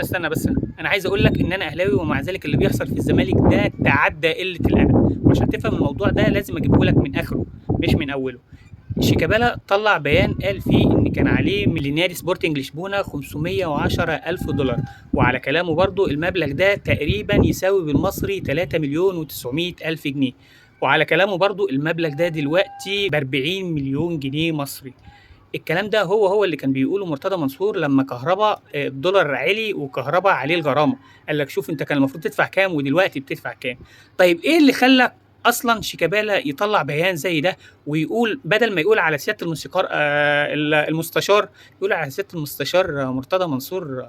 استنى استنى بس، انا عايز اقول لك ان انا اهلاوي، ومع ذلك اللي بيحصل في الزمالك ده تعدى قلة الادب. وعشان تفهم الموضوع ده لازم اجيبه لك من اخره مش من اوله. شيكابالا طلع بيان قال فيه ان كان عليه من نادي سبورتنج لشبونه 510 الف دولار، وعلى كلامه برضو المبلغ ده تقريبا يساوي بالمصري 3 مليون و900 الف جنيه، وعلى كلامه برضو المبلغ ده دلوقتي ب 40 مليون جنيه مصري. الكلام ده هو اللي كان بيقوله مرتضى منصور لما كهربا الدولار عالي وكهربا عليه الغرامة، قال لك شوف انت كان المفروض تدفع كام ودلوقتي بتدفع كام. طيب ايه اللي خلى اصلا شيكابالا يطلع بيان زي ده ويقول بدل ما يقول على سيادة الموسيقار المستشار، يقول على سيادة المستشار مرتضى منصور،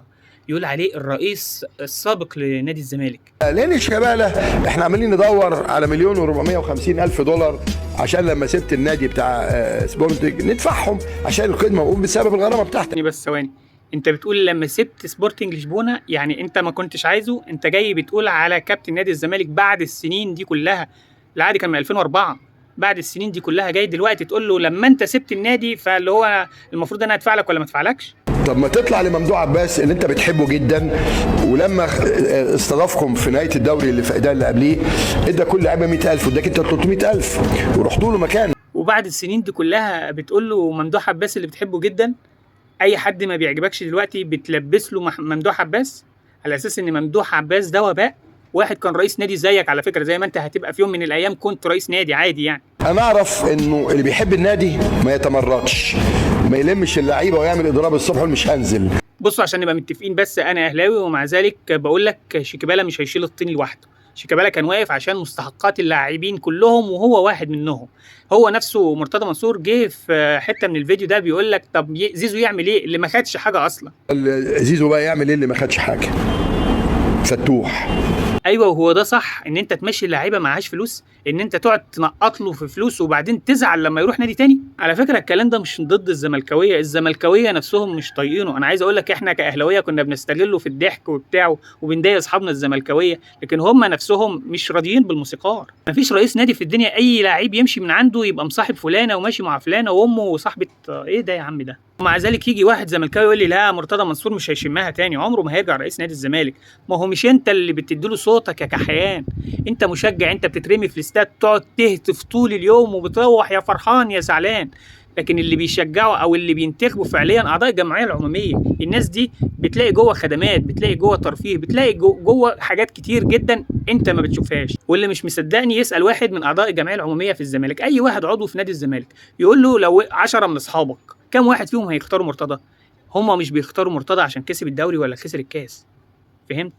يقول عليه الرئيس السابق لنادي الزمالك؟ لان شيكابالا احنا عمالين ندور على 1,450,000 دولار عشان لما سبت النادي بتاع سبورتنج ندفعهم عشان القيد موقوف بسبب الغرامة بتاعتك. بس ثواني، انت بتقول لما سبت سبورتنج لشبونه يعني انت ما كنتش عايزه، انت جاي بتقول على كابتن نادي الزمالك بعد السنين دي كلها، العادي كان من 2004، بعد السنين دي كلها جاي دلوقتي تقول له لما انت سبت النادي فاللي هو المفروض انا ادفع لك ولا ما ادفعلكش؟ طب ما تطلع لممدوح عباس اللي انت بتحبه جدا، ولما استضافكم في نهاية الدوري اللي في ده اللي قبليه ادى كل لعيبة 100,000 واداك انت 300,000 ورحت له مكان. وبعد السنين دي كلها بتقول له ممدوح عباس اللي بتحبه جدا، اي حد ما بيعجبكش دلوقتي بتلبس له ممدوح عباس على اساس ان ممدوح عباس ده وباء. واحد كان رئيس نادي زيك على فكرة، زي ما انت هتبقى في يوم من الايام كنت رئيس نادي عادي يعني. انا اعرف انه اللي بيحب النادي ما يتمردش، ما يلمش اللعيبة ويعمل اضراب الصبح مش هنزل. بصوا عشان نبقى متفقين، بس انا اهلاوي ومع ذلك بقول لك شيكابالا مش هيشيل الطين لوحده. شيكابالا كان واقف عشان مستحقات اللاعبين كلهم وهو واحد منهم. هو نفسه مرتضى منصور جه في حتة من الفيديو ده بيقول لك طب زيزو يعمل ايه اللي ما خدش حاجة اصلا؟ زيزو بقى يعمل ايه اللي ما خدش حاجة؟ فتوح. ايوه وهو ده صح ان انت تمشي اللعيبة معهاش فلوس، ان انت تقعد تنقط له في فلوس وبعدين تزعل لما يروح نادي تاني؟ على فكرة الكلام ده مش ضد الزملكاويه، الزملكاويه نفسهم مش طايقينه. انا عايز اقول لك احنا كاهلاويه كنا بنستغله في الضحك وبتاعه وبنضايق اصحابنا الزملكاويه، لكن هم نفسهم مش راضيين بالموسيقار. مفيش رئيس نادي في الدنيا اي لعيب يمشي من عنده يبقى مصاحب فلانه وماشي مع فلانه وامه وصاحبه ايه ده يا عم ده. ومع ذلك يجي واحد زملكاوي يقول لي لا مرتضى منصور مش هيشمها تاني، عمره ما هيرجع رئيس نادي الزمالك. ما هو مش انت اللي بتديله صوتك يا كحيان، انت مشجع، انت بتترمي في الاستاد تقعد تهتف طول اليوم وبتروح يا فرحان يا زعلان. لكن اللي بيشجعوا او اللي بينتخبوا فعليا اعضاء الجمعية العمومية، الناس دي بتلاقي جوه خدمات، بتلاقي جوه ترفيه، بتلاقي جوه حاجات كتير جدا انت ما بتشوفهاش. واللي مش مصدقني يسال واحد من اعضاء الجمعية العمومية في الزمالك، اي واحد عضو في نادي الزمالك، يقول له لو 10 من اصحابك كم واحد فيهم هيختاروا مرتضى؟ هما مش بيختاروا مرتضى عشان كسب الدوري ولا خسر الكاس، فهمت؟